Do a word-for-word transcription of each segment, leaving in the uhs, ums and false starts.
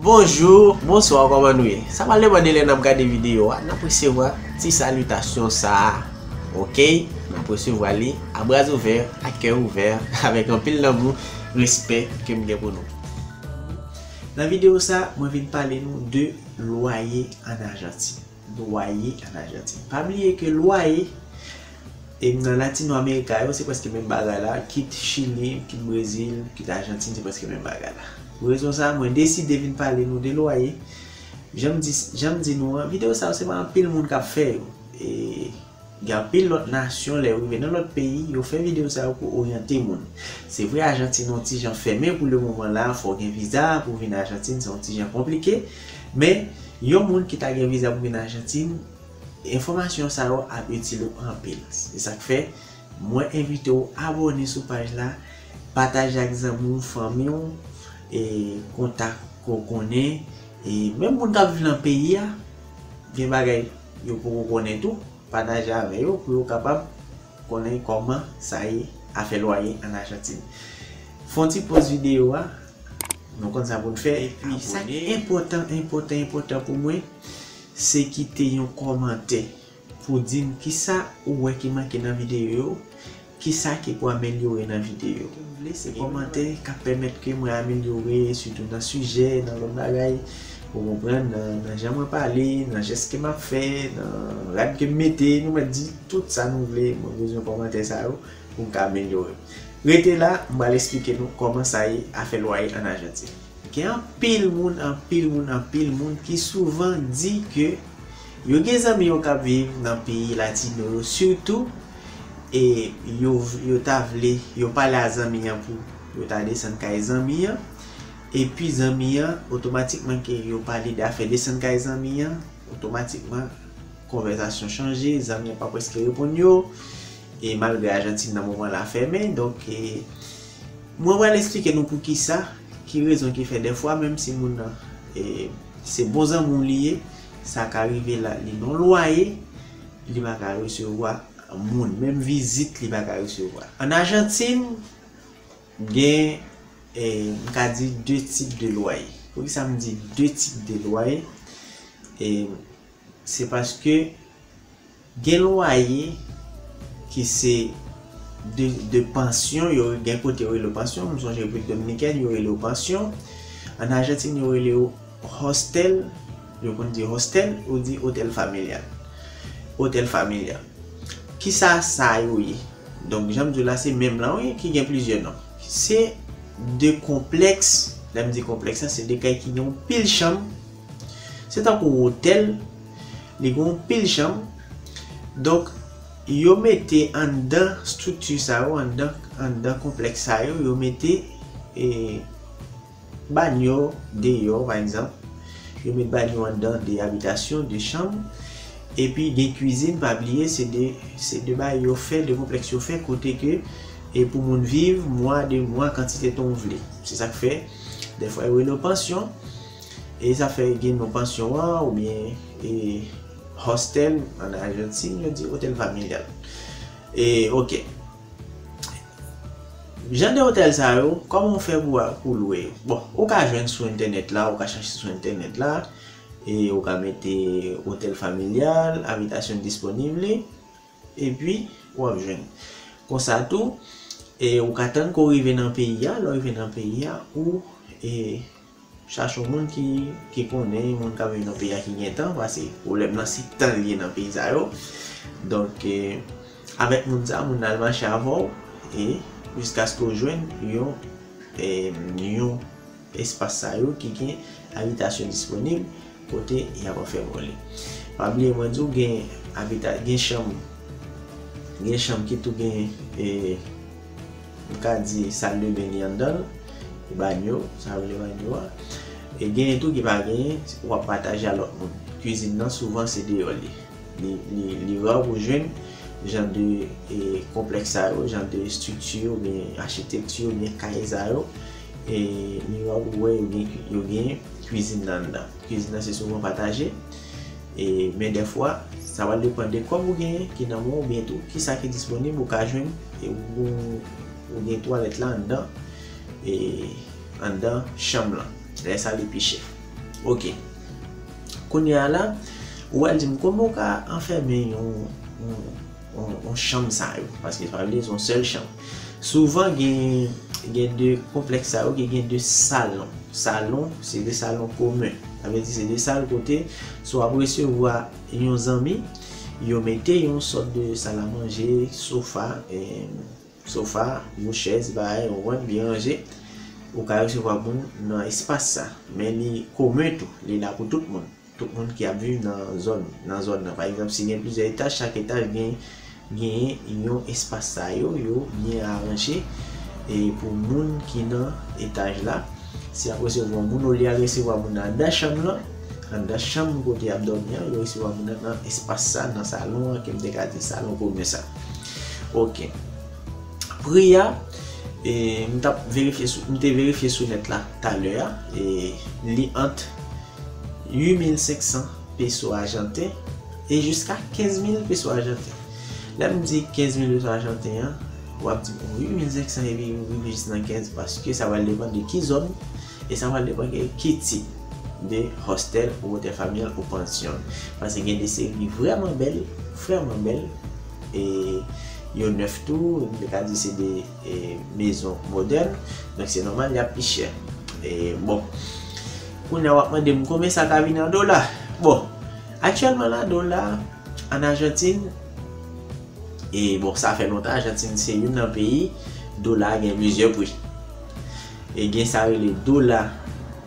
Bonjou, bonswa, kòman nou ye? Sa pral depann de lè n ap gade videyo a, n ap resevwa ti salitasyon sa a. Oke? N ap resevwa li a bra ouvè, a kè ouvè, avèk anpil lanmou, respè ke m gen pou nou. Nan videyo sa, mwen vin pale nou de lwaye ann Ajantin. Lwaye ann Ajantin. Pa bliye ke lwaye, e nan Latino Amerika yo, se prèske menm bagay la, kit Chili, kit Brezil, kit Ajantin, se prèske menm bagay la. Pou rezon sa, mwen deside vin pale nou de lwaye. Jan m di, jan m di nou an, videyo sa yo, se pa anpil moun k ap fè yo. E gen anpil lòt nasyon, lè yo rive nan lòt peyi, yo fè videyo sa yo pou oryante moun. Se vre, Ajantin yon ti jan fèmen pou le moman la, fò w gen viza pou w vin Ajantin, se yon ti jan konplike. Men, yon moun ki ta gen viza pou vin Ajantin, enfòmasyon sa yo ap itil ou anpil. Se sa k fè, mwen envite w abòne sou paj la, pataje ak zanmi w, fanmi w, e kontak ke w konnen, e menm moun k ap viv nan peyi a, gen bagay yo poko konnen tou, pataje avè yo pou yo kapab konnen kòman sa ye afè lwaye ann Ajantin. Fè yon ti poz videyo a, nou konn sa pou n fè. Epi sa ki enpòtan, enpòtan, enpòtan pou mwen, se kite yon kòmantè pou di m kisa ou wè ki manke nan videyo yo, kisa ki pou amelyore nan videyo. Sa m vle, se kòmantè k ap pèmèt ke mwen amelyore, sitou nan sijè, nan lòt bagay, ou konprann, nan, nan jan mwen pale, nan jès ke m ap fè, nan rad ke m mete, nou mèt di tout sa nou vle, mwen bezwen kòmantè sa yo pou m ka amelyore. Rete la, m pral esplike nou kòman sa ye afè lwaye ann Ajantin. Gen anpil moun, anpil moun, anpil moun ki souvan di ke yo gen zanmi yo k ap viv nan peyi latino yo, sitou, e yo, yo ta vle, yo pale a zanmi an pou yo ta desann kay zanmi an, epi zanmi an, otomatikman ke yo pale de afè desann kay zanmi an, otomatikman, konvèsasyon chanje, zanmi an pa prèske reponn yo, e malgre Ajantin nan moman la fèmen, donk, e, mwen pral esplike nou poukisa, ki rezon ki fè dèfwa, menm si moun nan, e, se bon zanmi w li ye, sa ka rive la, li nan lwaye, li pa ka resevwa moun, menm vizit li pa ka resevwa. Ann Ajantin, gen, e, m ka di de tip de lwaye. Poukisa m di de tip de lwaye? E, se paske gen lwaye ki se de, de pansyon, yo gen kote yo rele yo pansyon, m sonje Repiblik Dominikèn, yo rele yo pansyon. Ann Ajantin, yo rele yo hostel, yo konn di hostel, ou di otèl familyal. Otèl familyal. Kisa sa yo ye? Donk, jan m di w la, se menm lan, wi, ki gen plizyè non. Se de konplèks, lè m di konplèks la, se de kay ki gen yon pil chanm. Se tankou yon otèl, li gen yon pil chanm. Donk, yo mete anndan estrikti sa yo, anndan, anndan konplèks sa yo, yo mete, e, banyo deyò, pa egzanp. Yo met banyo anndan de abitasyon, de chanm. Epi gen kwizin, pa bliye, se de, se de bagay yo fè, de konplèks yo fè, kote ke, e pou moun viv, mwa, de mwa, kantite tan w vle. Se sa k fè, dèfwa yo rele yo pansyon. E sa fè gen non pansyon an, oubyen, e, hostel, ann Ajantin, yo di otèl familyal. E, oke. Jan de otèl sa yo, kòman w fè pou, pou lwe yo? Bon, ou ka jwenn sou entènèt la, ou ka chache sou entènèt la, e ou ka mete otèl familyal, abitasyon disponib li, epi w ap jwenn. Konsa tou, e ou ka tann ke w rive nan peyi a, lè w rive nan peyi a, ou, e, chache yon moun ki, ki konnen, yon moun k ap viv nan peyi a ki gen tan, paske pwoblèm nan se tan li ye nan peyi sa yo. Donk, e, avèk moun sa, moun nan al mache avè w, e jiskaske w jwenn yon, e, yon espas sa yo ki gen abitasyon disponib kote y ap ofè pou li. Pa bliye mwen di w gen abita-, gen chanm, gen chanm ki tou gen, e, m ka di sal de ben li anndan l, banyo, sa yo rele banyo a. E genyen tou ki pa genyen, w ap pataje a lòt moun. Kwizin nan souvan se deyò li. Li, li, li ra pou w jwenn jan de, e, konplèks sa yo, jan de estrikti oubyen achitekti oubyen kay sa yo. E li ra pou w wè yo gen, yo gen kwizin nan anndan. Kwizin nan se souvan pataje. E, men dèfwa, sa va depann de kòb ou genyen ki nan men w oubyen tou kisa ki disponib ou ka jwenn, e ou, ou gen twalèt la anndan, e anndan chanm lan. Lè sa li pi chè. Ok. Kounye a la, ou pral di m kòman ou ka anfèmen yon, yon, yon, yon chanm sa yo, paske sa vle di yon sèl chanm. Souvan gen, gen de konplèks sa yo ki gen de salon. Salon, se de salon komen. Sa vle di se de sal kote si w ap resevwa yon zanmi, yo mete yon sòt de sal a manje, sofa, e, sofa, yon chèz, bagay, yon wàn byen ranje. Ou ka resevwa moun nan espas sa. Men li komen tou, li la pou tout moun. Tout moun ki ap viv nan zòn, nan zòn nan. Pa egzanp, si gen plizyè etaj, chak etaj gen, genyen yon espas sa yo, yo byen aranje, e pou moun ki nan etaj la. Si y ap resevwa moun, olye al resevwa moun nan anndan chanm lan, anndan chanm kote y ap dòmi an, yo resevwa moun nan nan espas sa, nan salon an, ke m te ka di salon komen sa. Ok. Pri a, e, m t ap verifye sou, m te verifye sou nèt la talè a, e, li ant uit mil senk san peso ajanten e jiska kenz mil peso ajanten. Lè m di kenz mil peso ajanten an, w ap di, "Bon, uit mil senk san epi ou rive jis nan kenz," paske sa pral depann de ki zòn e sa pral depann de ki tip de hostel ou otèl familyal ou pansyon. Paske gen de seri vrèman bèl, vrèman bèl, e yo nèf tou, m te ka di se de e, mezon modèn. Donk, se nòmal, y ap pi chè. E, bon. Kounye a, w ap mande m konbyen sa ka vini an dola. Bon, aktyèlman la, dola an Ajantin, e, bon, sa fè lontan, Ajantin se youn nan peyi, dola gen plizyè pri. E gen sa rele dola,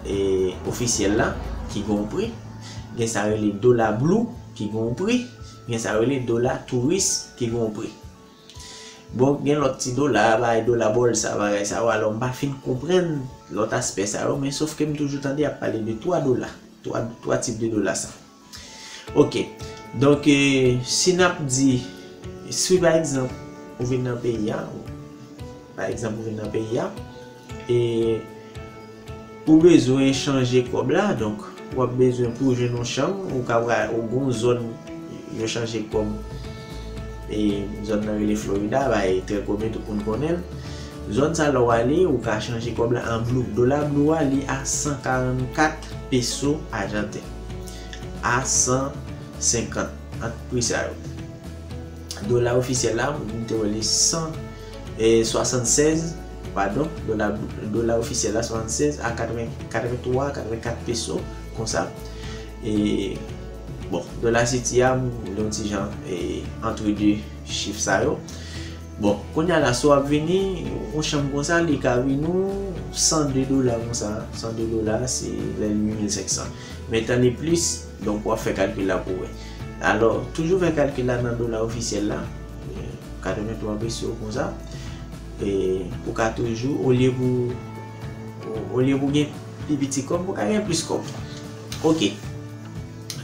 e, ofisyèl la, ki gen yon pri. Gen sa rele dola blue, ki gen yon pri. Gen sa rele dola touris, ki gen yon pri. Bon, gen lòt ti dola, bagay dola bòlsa, bagay sa yo, alò m pa fin konprann lòt aspè sa yo, men sòf ke m toujou tande y ap pale de twa dola, twa, twa tip de dola sa. Ok, donk, e, si n ap di, si pa egzanp, ou vin nan peyi a, pa egzanp, ou vin nan peyi a, e ou bezwen chanje kòb la, donk w ap bezwen pou jwenn yon chanm, ou ka pral, ou gon zòn yo chanje kòb, e zòn nan rele Florida, bay trè komen, tout moun konnen l. Zòn sa lè w ale, ou ka chanje kòb la an blue. Dola blue a, li a san karannkat peso ajanten. A san senkant, ant pri sa yo. Dola ofisyèl la, m te wè li san swasannsèz, padon, dola, dola ofisyèl la swasannsèz a katreven, katreven twa, katreven kat peso, konsa. E, bon, dola Citi a, m, li yon ti jan, e, antre de chif sa yo. Bon, kounye a la, si w ap vini, yon chanm konsa, li ka vin ou san de dola konsa. San de dola, se lè uit mil senk san. Men tan li plis, donk w ap fè kalkil la pou wè. Alò, toujou fè kalkil la nan dola ofisyèl la, e, katreven twa peso konsa. E, ou ka toujou, olye pou, olye pou gen pi piti kòb, ou ka gen plis kòb. Ok.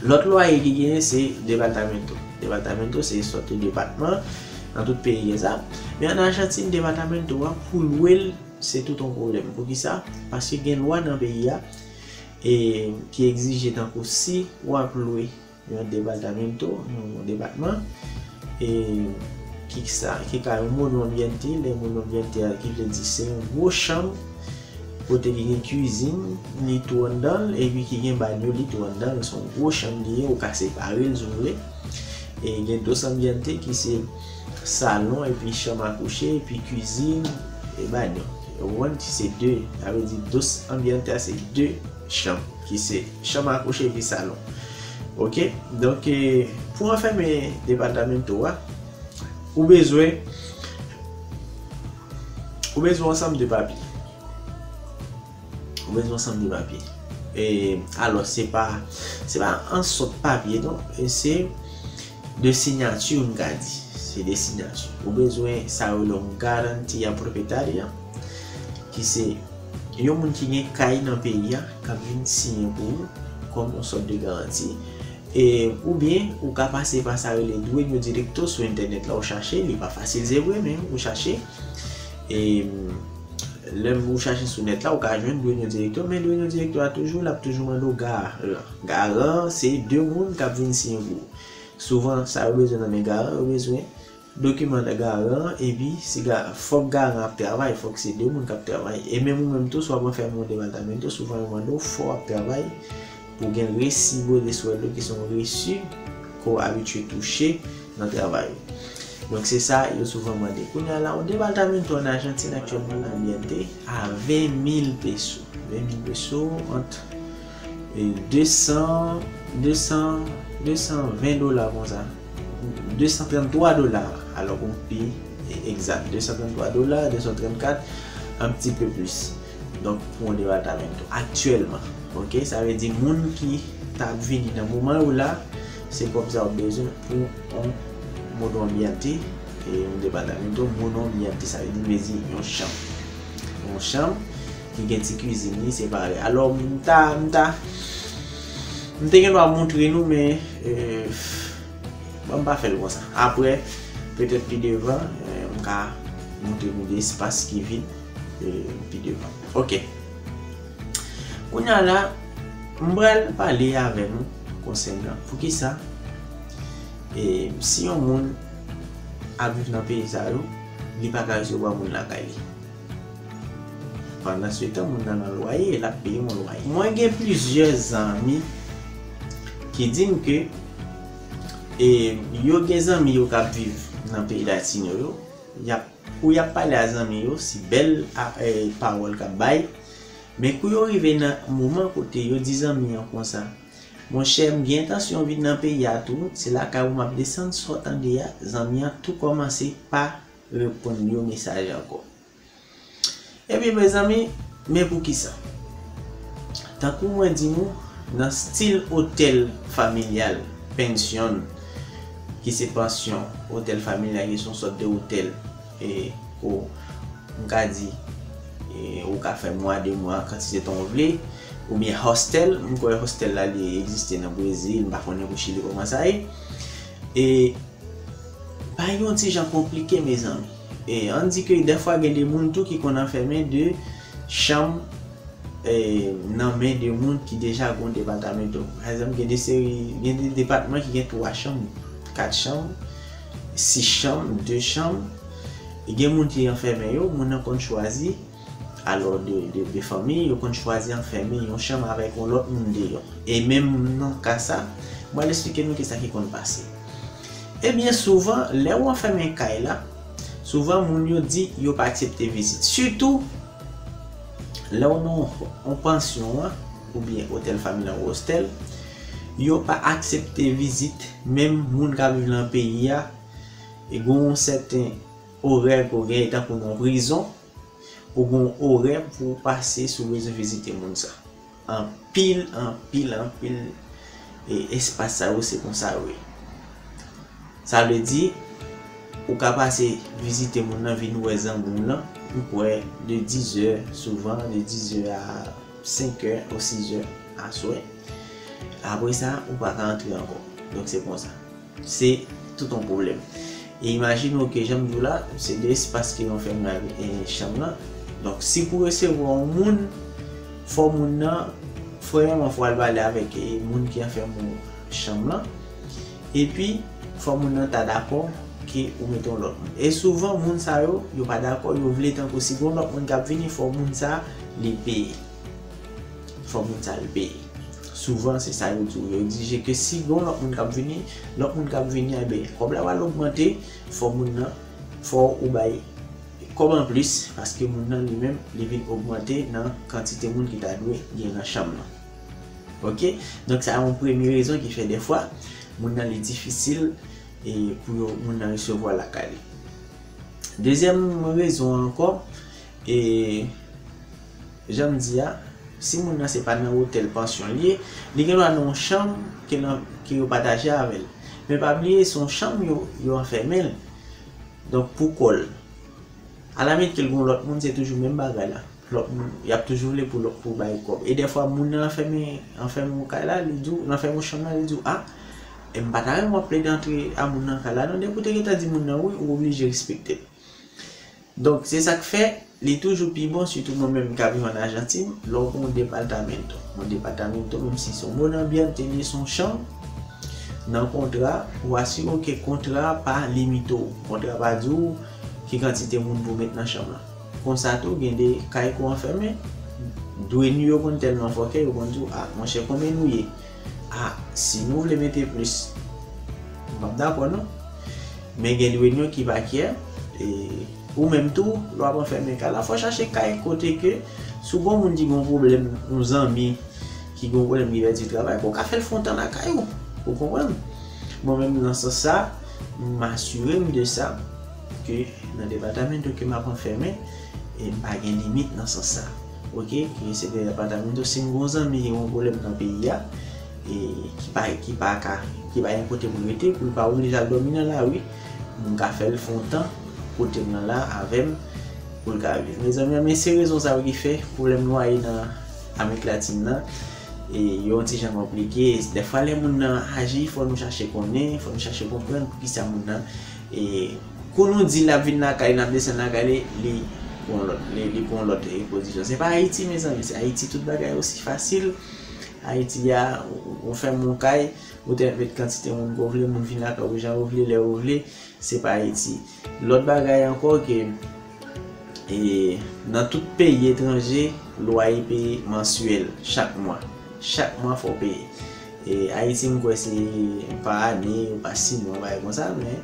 Lòt lwaye ki genyen, se departamento. Departamento, se sòt de depatman. Nan tout peyi gen sa. Men an Ajantin, departamento a, pou lwe l, se tout yon pwoblèm. Poukisa? Paske gen lwa nan peyi a, e, ki egzije tankou si w ap lwe yon departamento, yon depatman, e, ki sa, ki ka yon monoambiente, lè monoambiente a, ki vle di se yon gwo chanm, kote ki gen kwizin, li tou anndan l, epi ki gen banyo, li tou anndan l, se yon gwo chanm li ye, ou ka separe l si w vle. E gen dos ambiente ki se salon, epi chanm a kouche, epi kwizin, e banyo. Ou konprann ki se de, sa vle di dos ambiente a se de chanm, ki se chanm a kouche epi salon. Ok? Donk, e, pou anfèmen departamento a, ou bezwen, ou bezwen ansanm de papye. Ou bezwen ansanm de papye. E, alò, se pa, se pa an sòt papye, non. E se de siyati, m ka di. Se de siyati. Ou bezwen sa yo rele yon garantía propietaria, ki se yon moun ki gen kay nan peyi a, k ap vin siyen pou ou, kòm yon sòt de garanti. E, oubyen, ou ka pase pa sa rele dueño directo sou entènèt la, ou chache, li pa fasil, se vre, men ou chache. E, lè ou chache sou nèt la, ou ka jwenn dueño directo, men dueño directo a toujou, l ap toujou mande w garan. Garan, se de moun k ap vin siyen pou ou. Souvan, sa yo bezwen nan men garan, yo bezwen dokiman garan an, epi si ga-, fòk garan ap travay, fòk se de moun k ap travay. E menm ou menm tou, si w ap anfèmen yon departamento, souvan yo mande w fò w ap travay Ou gen resibo de sueldo ki se yon resi ke w abitye touche nan travay ou. Donk se sa yo souvan mande. Kounye a la, yon departamento an Ajantin aktyèlman nan ambyente a ven mil peso. Ven mil peso, ant, e, de san, de san, de san ven dola konsa. De san tranntwa dola, alò pou m pi egzak, de san tranntwa dola, de san trannkat, un petit peu plus. Donk, pou yon departamento aktyèlman. Oke, sa vle di moun ki t ap vini nan moman yo la, se kòb sa w bezwen pou yon monoambiente, e yon departamento monoambiente, sa vle di, m vle di yon chanm. Yon chanm ki gen ti kwizin li separe. Alò, m ta, m ta, m te gen dwa montre nou, men, e, bon, m pa fè l konsa. Apre, petèt pi devan, e, m ka montre nou de espas ki vid, e, pi devan. Oke. Kounye a la, m pral pale avè nou konsènan poukisa, e, si yon moun ap viv nan peyi sa yo, li pa ka resevwa moun lakay li. Pandan se tan, moun nan nan lwaye, l ap peye yon lwaye. Mwen gen plizyè zanmi ki di m ke, e, yo gen zanmi yo k ap viv nan peyi latino yo, y ap, kou y ap pale a zanmi yo, se bèl a, e, pawòl k ap bay, men kou yo rive nan moman kote yo di zanmi an konsa, monchè, m gen entansyon vin nan peyi a tou, se lakay ou m ap desann, sa w tande a, zanmi an tou kòmanse pa reponn yo mesaj ankò. Ebyen, mezanmi, men poukisa? Tankou mwen di nou, nan stil otèl familyal, pensyon, ki se pansyon, otèl familyal, ki se yon sòt de otèl, e, ko, m ka di, e, ou ka fè mwa, de mwa, kantite tan w vle, oubyen hostel, m kwè hostel la, li egziste nan Brezil, m pa konnen pou Chili kòman sa ye. E, Bagay yo yon ti jan konplike, mezanmi. E ann di ke dèfwa gen de moun tou ki konn anfèmen de chanm, e, nan men de moun ki deja gen yon departamento. Pa egzanp, gen de seri, gen de depatman ki gen twa chanm, kat chanm, sis chanm, de chanm. E gen moun ki anfèmen yo, moun nan konn chwazi, alò de, de, de fanmi, yo konn chwazi anfèmen yon chanm avèk yon lòt moun deyò. E menm nan ka sa, mwen al esplike nou kisa ki konn pase. Ebyen, souvan, lè w anfèmen kay la, souvan moun yo di yo pa aksepte vizit. Sitou, lè w nan yon pansyon an, oubyen otèl familyal ou ostel, yo pa aksepte vizit, menm moun k ap viv nan peyi a, e gen yon sèten orè ke w genyen tankou nan yon prizon, ou gen yon orè pou w pase si w bezwen vizite moun sa. Anpil, anpil, anpil, e, espas sa yo, se konsa yo ye. Sa vle di, ou ka pase vizite moun nan, vin wè zanmi w lan, m kwè de dizè, souvan de dizè a senkè ou sizè aswè. Apre sa, ou pa ka antre ankò. Donk, se konsa. Se tout yon pwoblèm. E imajine w ke jan m di w la, se de espas ke yo fè nan, e, chanm nan. Donk, si pou resevwa yon moun, fò moun nan, premyèman, fò w al pale avèk, e, moun ki anfèmen w chanm nan. Epi, fò moun nan ta dakò ke ou mete yon lòt moun. E souvan, moun sa yo, yo pa dakò, yo vle tankou si gen yon lòt moun k ap vini, fò moun sa, li peye. Fò moun sa, li peye. Souvan, se sa yo di w. Yo egzije ke si gen yon lòt moun k ap vini, lòt moun k ap vini, enben, kòb la pral ogmante, fò moun nan, fò ou bay kòb anplis, paske moun nan li menm, li vin ogmante nan kantite moun ki ta dwe gen nan chanm nan. Oke? Donk, sa yon premye rezon ki fè dèfwa, moun nan li difisil, e, pou yo, moun nan resevwa lakay li. Dezyèm rezon ankò, e, jan m di a, si moun nan se pa nan otèl pansyon li ye, li gen dwa nan yon chanm ke nan, ke yo pataje avè l. Men pa bliye, se yon chanm yo, yo anfèmen l. Donk, pou kò l. Alamit ke l gen yon lòt moun, se toujou menm bagay la. Lòt moun, y ap toujou vle pou lòt, pou bay kòb. E dèfwa, moun nan anfèmen, anfèmen yon kay la, li di w, l anfèmen yon chanm nan, li di w, a, e m pa ta renmen w ap plede antre a moun nan kay la, non, depi w te gentan di moun nan wi, ou oblije respekte l. Donk, se sa k fè, li toujou pi bon, sitou mwen menm k ap viv ann Ajantin, lè w gen yon departamento. Yon departamento, menm si se yon monoambiente, li se yon chanm, nan kontra, ou asire w ke kontra a pa limite w. Kontra a pa di w ki kantite moun pou w met nan chanm lan. Konsa tou, gen de kay ke w anfèmen, Dweny yo konn tèlman fòkè, yo konn di w, a, monchè, konbyen nou ye? A, si nou vle mete plis, m p ap dakò non. Men gen dweny yo ki pa kyè, e ou menm tou, lè w ap anfèmen kay la, fò w chache kay kote ke, si w gen yon moun ki gen yon pwoblèm, yon zanmi ki gen yon pwoblèm, ki pèdi travay, pou w ka fè l fè yon tan lakay ou. Ou konprann? Mwen menm, nan sans sa, m asire m de sa, ke nan departamento ke m ap anfèmen, e m pa gen limit nan sans sa. Oke, ke se departamento, si m gen yon zanmi ki gen yon pwoblèm nan peyi a, e ki pa, ki pa ka, ki pa gen kote pou l rete, pou l pa oblije al dòmi nan lari, m ka fè l fè yon tan kote m nan la avè m, pou l ka viv. Mezanmi, men se rezon sa yo ki fè pwoblèm nwaye nan Amerik Latin nan, e yo yon ti jan konplike. Dèfwa, lè moun nan aji, fò nou chache konnen, fò nou chache konprann poukisa moun nan, e kou nou di l ap vin lakay, l ap desann lakay li, li pran lòt, li, li pran lòt, e, pozisyon. Se pa Ayiti, mezanmi, se Ayiti, tout bagay osi fasil. Ayiti a, ou, ou fèmen yon kay, ou te met kantite moun ke w vle, moun vin lakay ou jan ou vle, lè ou vle, se pa Ayiti. Lòt bagay ankò ke, e, nan tout peyi etranje, lwaye peye mansyèl, chak mwa. Chak mwa fò w peye. E, Ayiti, m kwè se pa ane, ou pa sis mwa, bagay konsa, men,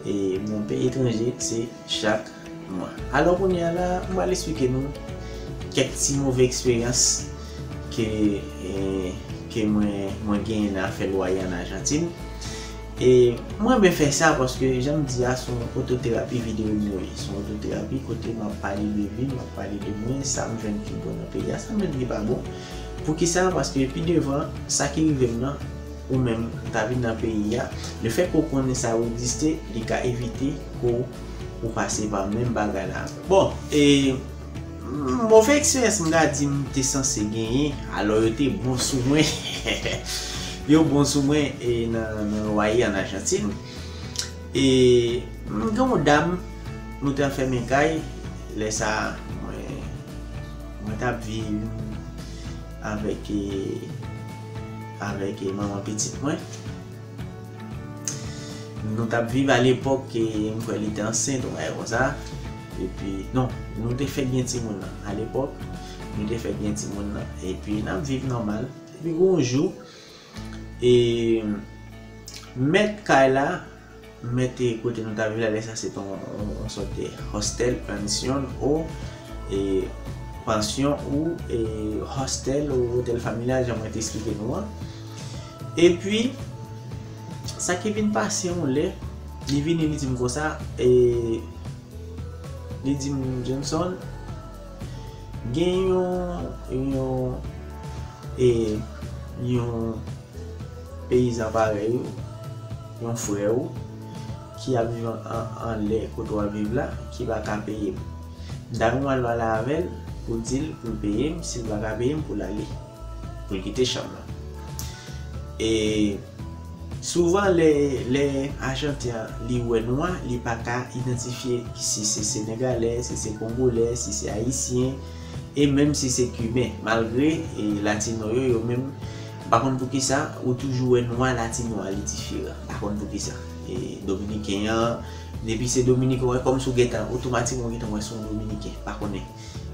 e, nan peyi etranje, se chak mwa. Alò, kounye a la, m pral eksplike nou kèk ti move eksperyans ke, e, ke mwen, mwen genyen nan afè lwaye an Ajantin. E mwen renmen fè sa paske, jan m di a, se yon ototerapi videyo m ye. Se yon ototerapi kote m ap pale de vi m, m ap pale de mwen, sa m jwenn ki bon nan peyi a, sa m jwenn ki pa bon. Poukisa? Paske pi devan, sa ki rive m nan, ou menm, ou ta vin nan peyi a, lefètke w konnen sa yo egziste, li ka evite ke w pase pa menm bagay la. Bon, e move eksperyans m ka di m te sanse genyen, alò yo te bon sou mwen. Yo bon sou mwen, e nan, nan lwaye an Ajantin. E m gen yon dam, nou te anfèmen kay, lè sa, mwen, mwen t ap viv avèk, e, avèk, e, manman pitit mwen. Nou t ap viv alepòk, e, m kwè li te ansent, yon bagay konsa. Epi, non, nou te fèk gen timoun nan. Alepòk, nou te fèk gen timoun nan. Epi, n ap viv nòmal. Epi, gen yon jou, e, mèt kay la, mèt, e, kote nou t ap viv la, lè sa se te yon, yon, yon sòt de hostel, pansyon, o, e, pansyon ou, e, hostel ou otèl familyal, jan mwen te eksplike nou an. Epi, sa ki vin pase yon lè, li vini, li di m konsa, e, li di m, Johnson, gen yon, yon, e, yon peyizan parèy ou, yon frè ou, ki ap viv an, an, anlè kote w ap viv la, ki pa ka peye m. M ta renmen w al pale avè l pou w di l pou l peye m, si l pa ka peye m, pou l ale, pou l kite chanm nan. E souvan, lè, lè Ajanten an, li wè nwa, li pa ka idantifye si se Senegalè, si se Kongolè, si se Ayisyen, e menm si se Kiben. Malgre, e, Latino yo, yo menm, m pa konn poukisa, ou toujou wè nwa Latino a, li diferan. M pa konn poukisa. E, Dominiken an, depi se Dominiken, ou wè kòmsi ou gentan, otomatikman ou gentan wè se yon Dominiken. M pa konnen.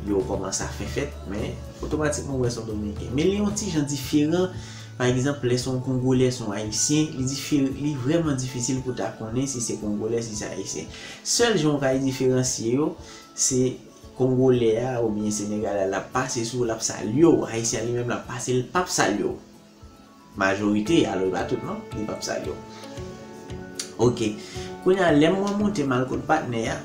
Yo kòmanse a fè fèt, men otomatikman ou wè se yon Dominiken. Men li yon ti jan diferan. Pa egzanp, lè se yon Kongolè, se yon Ayisyen, li dife-, li vrèman difisil pou ta konnen si se Kongolè, si se Ayisyen. Sèl jan ou ka diferansye yo, se Kongolè a oubyen Senegalè a, l ap pase sou ou, l ap salye w. Ayisyen an li menm, l ap pase, l p ap salye w. Majorite, alò e pa tout non, li p ap salye w. Oke. Kounye a, lè m remonte m al kot patnè a,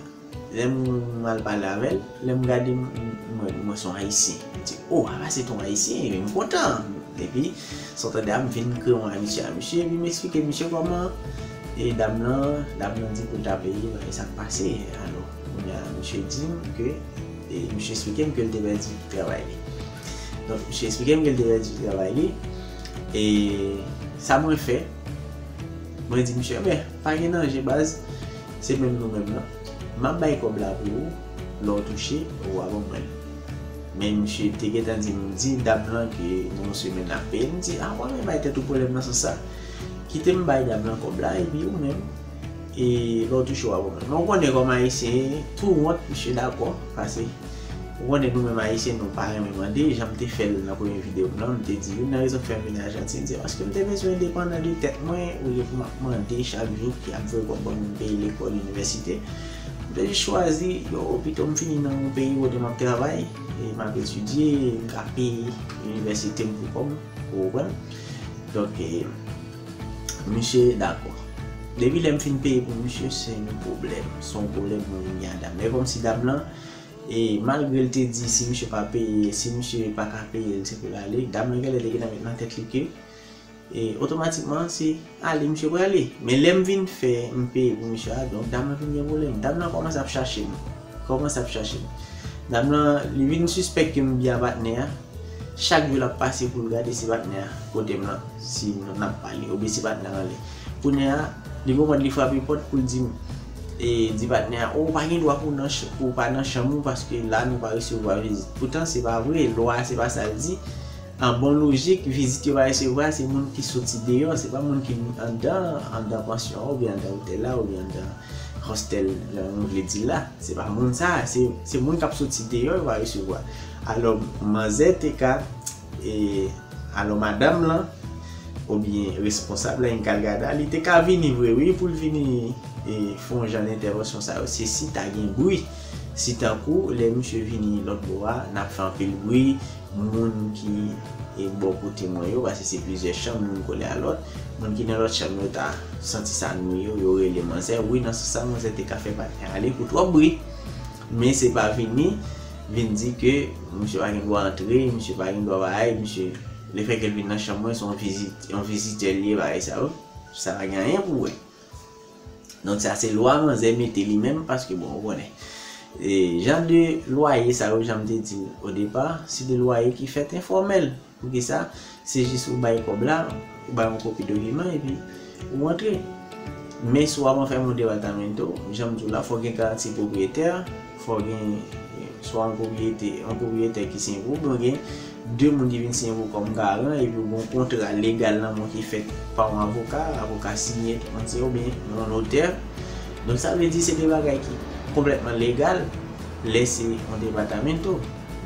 lè m al pale avè l, lè m gade m, m, mwen, mwen se yon Ayisyen. M di, o, a pa se t on Ayisyen, epi m kontan. Epi, sa w tande a, m vin kreye yon amiti a misye, epi m eksplike misye kòman, e dam nan, dam nan di pou l ta peye, e sa k pase. Alò, kounye a, misye di m ke, e misye eksplike m ke l te pèdi travay li. Donk, misye eksplike m ke l te pèdi travay li. E sa mwen fè, mwen di misye, men, pa gen danje, baz, se menm nou menm nan. M ap bay kòb la pou ou, lè w touche, ou a ban mwen l. Men misye te gentan di m, di dam lan ke nan yon semèn l ap peye l. M di, a, w ap bay tèt ou pwoblèm nan sans sa. Kite m bay dam lan kòb la, epi ou menm, e lè w touche w a ban mwen. Men w konnen kòm Ayisyen, tou wont, misye dakò, pase Ou konnen nou menm Ayisyen, nou pa renmen mande, jan m te fè l nan premye videyo m nan, m te di youn nan rezon k fè m vin Ajantin, se paske m te bezwen endepandan de tèt mwen, olye pou m ap mande chak jou ki ap voye kòb ban m pou m peye lekòl, inivèsite. M te jis chwazi, yo, pito m fini nan yon peyi kote m ap travay, e m ap etidye, m ka peye inivèsite m pou kò m, ou konprann? Donk, e, misye dakò. Depi lè m fin peye pou misye, se yon pwoblèm. Se yon pwoblèm mwen vin gen a dam. E kòmsi dam lan, e malgre l te di si misye pa peye, si misye pa ka peye l, se pou l ale, dam lan genlè te gentan met nan tèt li ke, e otomatikman, se ale misye prale. Men lè m vin fè, m peye pou misye a, donk dam lan vin gen pwoblèm. Dam lan kòmanse ap chache m. Kòmanse ap chache m. Dam lan, li vin sispèk ke m byen a patnè a. Chak jou l ap pase pou l gade si patnè a kote m lan, si n ap pale, oubyen si patnè a anlè. Kounye a, li konprann li frape pòt pou l di m, e di patnè a, "O, ou pa gen dwa pou w nan ch-, pou w pa nan chanm ou, paske la nou pa resevwa vizit." Poutan, se pa vre, lwa a se pa sa l di. An bon lojik, vizit yo pa resevwa, se moun ki soti deyò, se pa moun ki anndan, anndan pansyon an, oubyen anndan otèl la, oubyen anndan hostel, jan nou vle di l la. Se pa moun sa, se, se moun k ap soti deyò yo va resevwa. Alò, manzè te ka, e, alò, madanm lan, oubyen responsab la, enkalgada, li te ka vini vre, wi, pou l vini, e, fè yon jan entèvansyon sa yo. Se si ta gen bri. Si tankou, lè misye vini lòt bò a, n ap fè anpil bri, moun ki, e, bò kote mwen yo, paske se plizyè chanm, youn kole a lòt, moun ki nan lòt chanm yo ta santi sa nwi yo, yo rele manzè. Wi, nan sans sa, manzè te ka fè patnè ale pou twòp bri. Men se pa vini, vin di ke misye pa gen dwa antre, misye pa gen dwa bagay, misye, lefètke l vin nan chanm mwen, se yon vizit, yon vizitè l ye, bagay sa yo. Sa pa gen anyen pou wè. Donk sa se lwa manzè mete li menm, paske bon, ou konnen. E, jan de lwaye sa yo, jan m te di l o depa, se de lwaye ki fèt enfòmèl. Poukisa? Se jis ou bay kòb la, ou bay yon kopi dokiman, epi ou antre. Men si w ap anfèm yon departamento, jan m di w la, fò gen garanti pwopriyetè, fò gen, e, swa yon pwopriyete, yon pwopriyetè ki siyen pou ou, oubyen gen de moun ki vin siyen pou kòm garan, epi ou gen yon kontra legal nan men w ki fèt pa yon avoka, avoka siyen, ou konprann, oubyen yon notè. Donk, sa vle di se de bagay ki konplètman legal lè se yon departamento.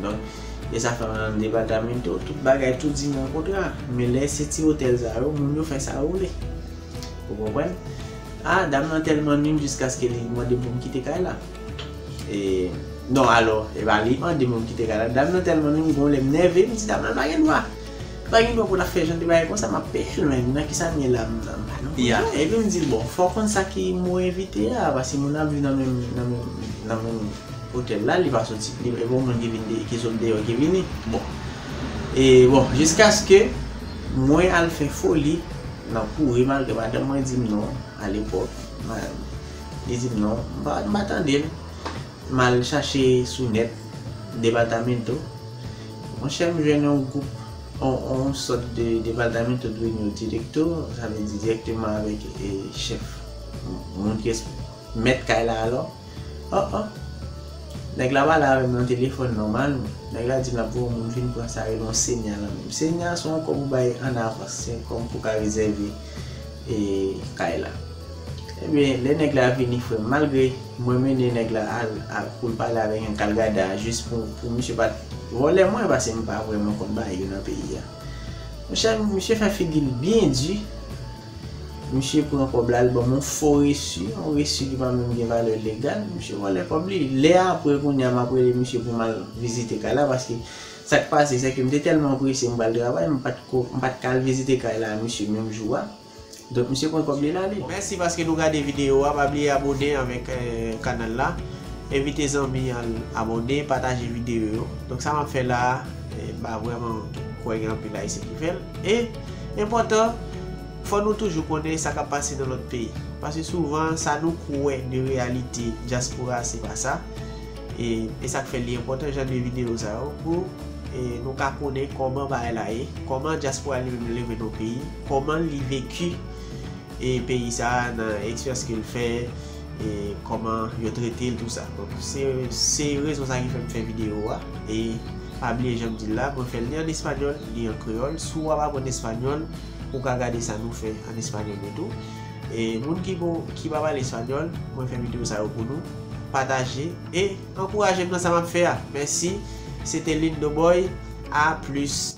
Donk, e sa fè nan departamento, tout bagay tou di nan kontra. Men lè se ti otèl sa yo, moun yo fè sa yo vle. Ou konprann? A, dam nan tèlman nwi m jiskaske li mande pou m kite kay la. E, non, alò, e pa li mande pou m kite kay la. Dam nan tèlman nwi m, gon lè m nève, m di dam nan pa gen dwa. Pa gen dwa pou l ap fè jan de bagay konsa, m ap peye l, men nan kisa m ye la, m, m pa nan kontra. Epi m di l, bon, fò w konn sa ki mo envite a, paske moun ap viv nan menm, nan menm, nan menm otèl la, li pa soti, li, e pa moun ki vin de, ki sot deyò ki vini. Bon. E bon, jiskaske mwen al fè foli nan kouri, malgre madanm mwen di m non, alepòk, li di m non, m pa, m pa tande l. M al chache sou nèt, departamento. Monchè, m jwenn yon gwoup, yon, yon sòt de departamento dueño directo, sa vle di dirèkteman avèk, e, chèf, moun ki mèt kay la alò. Oh, oh. Nèg la pale avè m nan telefòn nòmalman. Nèg la di m l ap voye yon moun vin pran sa rele yon senya nan men m. Senya se yon kòb ou bay an avans, se kòm pou w ka rezève, e, kay la. Ebyen, lè nèg la vini, frè m, malgre mwen mennen nèg la al, al pou l pale avèk enkalgada a, jis pou, pou misye pa t vòlè mwen, paske m pa vrèman konn bagay yo nan peyi a. Monchè, misye fè figi l byen di. Misye pran kòb la, l ban m yon fo resi, yon resi ki pa menm gen valè legal. Misye vòlè kòb li. Lè apre, kounye a, m ap rele misye pou m al vizite kay la, paske sa k pase, se ke m te tèlman prese, m pral travay, m pa t ko, m pa t ka al vizite kay la misye menm jou a. Donk, misye pran kòb li, l ale. Mèsi paske nou gade videyo a. Pa bliye abòne avèk, eh, kanal la. Envite zanmi al abòne, pataje videyo yo. Donk, sa m ap fè la a, eh, m pa vrèman kwè gen anpil Ayisyen ki fè l. E, enpòtan, fò nou toujou konnen sa k ap pase nan lòt peyi. Paske souvan, sa nou kwè de reyalite dyaspora, se pa sa. E, e sa k fè li enpòtan jan de videyo sa yo pou, e, nou ka konnen kòman bagay la ye, kòman dyaspora li menm leve nan peyi, kòman li veki, e, peyi sa a nan eksperyans ke l fè, e, kòman yo trete l, tou sa. Donk, se, se rezon sa ki fè m fè videyo a. E pa bliye jan m di l la, mwen fè l ni an espanyòl, ni an kreyòl. Si w ap aprann espanyòl, ou ka gade sa nou fè an espanyòl yo tou. E moun ki bon, ki pa pale espanyòl, mwen fè videyo sa yo pou nou. pataje e ankouraje m nan sa m ap fè a. Mèsi. Se te Lindo Boy. A plis.